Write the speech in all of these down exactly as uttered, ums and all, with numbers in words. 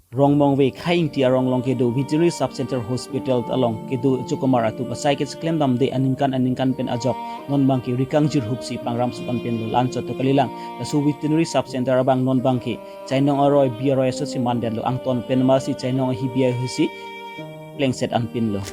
Rongmongve Khai Ingti arong along kedo Veterinary Sub Center Hospital along kedo achokomar atum asai kecheklem damde aningkan aningkan pen ajok non abangke rikang jirhup si pangram sukan pinlo, la-anchot ta kalilang. Laso Veterinary Sub Center abang non abangke chainong aroi bi aroi asotsi mandetlo, angton pen amatsi chainong ahi bi ahi si plengset an pinlo.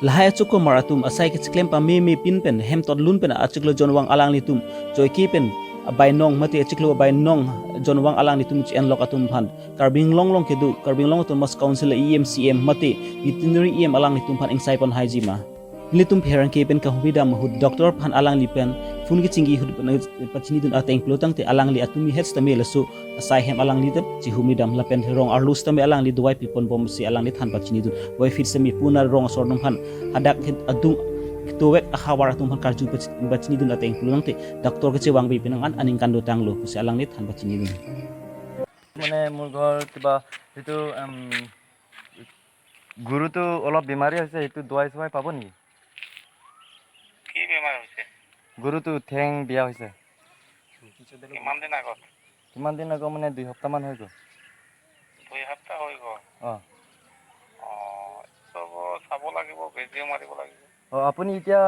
Lahai achokomar atum asai kecheklem pameme pin pen hem totlun pen achiklo jonvang alanglitum joike pen abainong mate achiklo abainong jonvang alanglitum che-enlok atum aphan Karbi Anglong along kedo Karbi Anglong Autonomous Council E M, C M mate Veterinary E M alanglitum aphan ingsai pon haiji ma. Nelitum pherangke pen kahumri dam ahut doctor aphan alangli pen phone kechingki ahut pachinidun ateng pulotangte alangli atum mi het sitame laso asai hem alangli ta chihumri dam lapen rong arlo sitame alangli dawai pipon bomsi alangli than pachinidun. Wai fit sitame puna rong asor atum aphan hadak het adung ketovek ahavar atum aphan karju pachi-, pachinidun ateng pulotangte doctor kechevangve pinang an aningkan dotanglo pusi alangli than pachinidun. মানে মোৰ ঘৰ কিবা সেইটো, উম, গৰুটো অলপ বেমাৰী হৈছে, সেইটো দৱাই চৱাই পাব নেকি? কি বেমাৰ হৈছে? গৰুটো ঠেং বেয়া হৈছে। কিমান দিন আগত? কিমান দিন আগত মানে দুই সপ্তাহমান হৈ গ'ল। দুই সপ্তাহ হৈ গ'ল? অ। অ, চাব, চাব লাগিব, বেজিও মাৰিব লাগিব। অ, আপুনি এতিয়া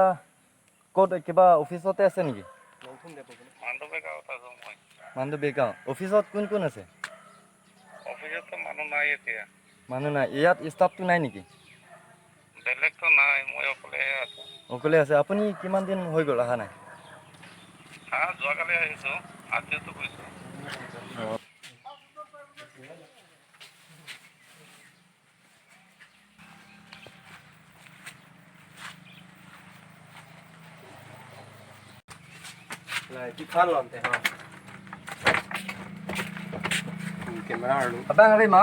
ক'ত, কিবা অফিচতে আছে নেকি? মাণ্ডৱী গাঁৱত আছো মই। মাণ্ডৱী গাঁও। অফিচত কোন কোন আছে? অফিচততো মানুহ নাই এতিয়া। মানুহ নাই। ইয়াত ষ্টাফটো নাই নেকি? বেলেগতো নাই, মই অকলেহে আছো। অকলে আছে। আপুনি কিমান দিন হৈ গ'ল অহা নাই? হা, যোৱাকালি আহিছো, আজিতো গৈছো। অ। Lai, ki phan lon te, ha. Hmm, camera arlo. Abang ari ma?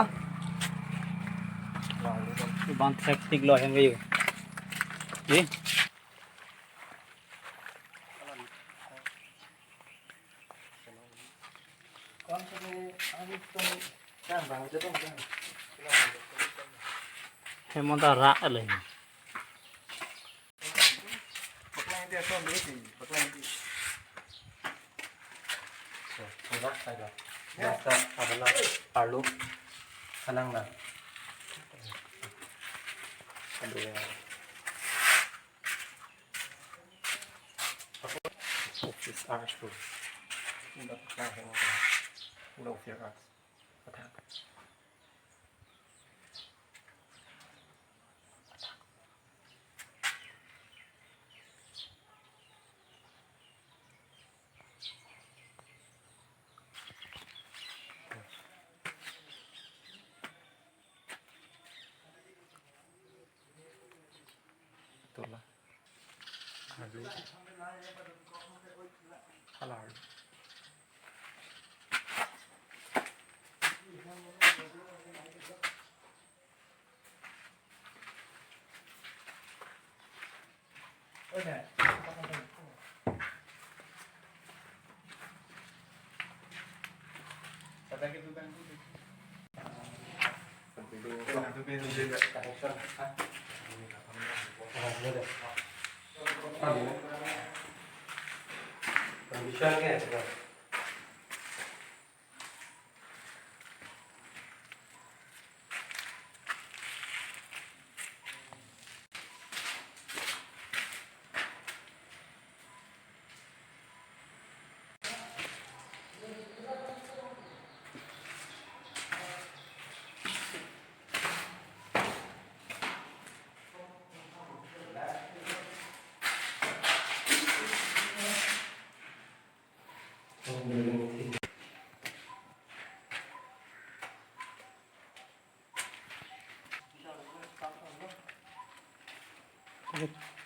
Abang traffic lo hem kayu. Ye? Hemon ta ra le. Paklang dia, paklang dia. So, sudah saja. Biasa adalah arlo kanang na. Aduh, ya. Office hours full. Udah, udah, udah. Udah office hours. Itulah. Aduh. Halal.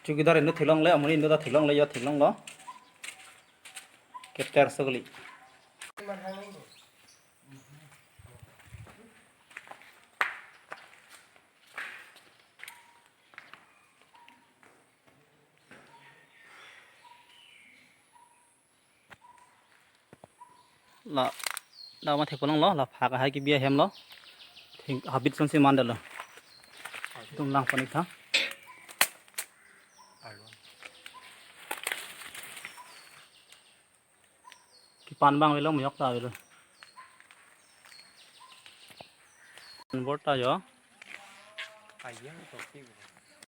Chowkidar inut theklongle, amonit inut ta theklongle, yo theklonglo. Keter sogli. La, la ma thek ponlonglo, la phak ahai kebi ahem lo. Thing habit sonsi mandetlo. Itum lang panik tha. Kipan abang avelo, miyok ta avelo. Borta jo. Ayang topi.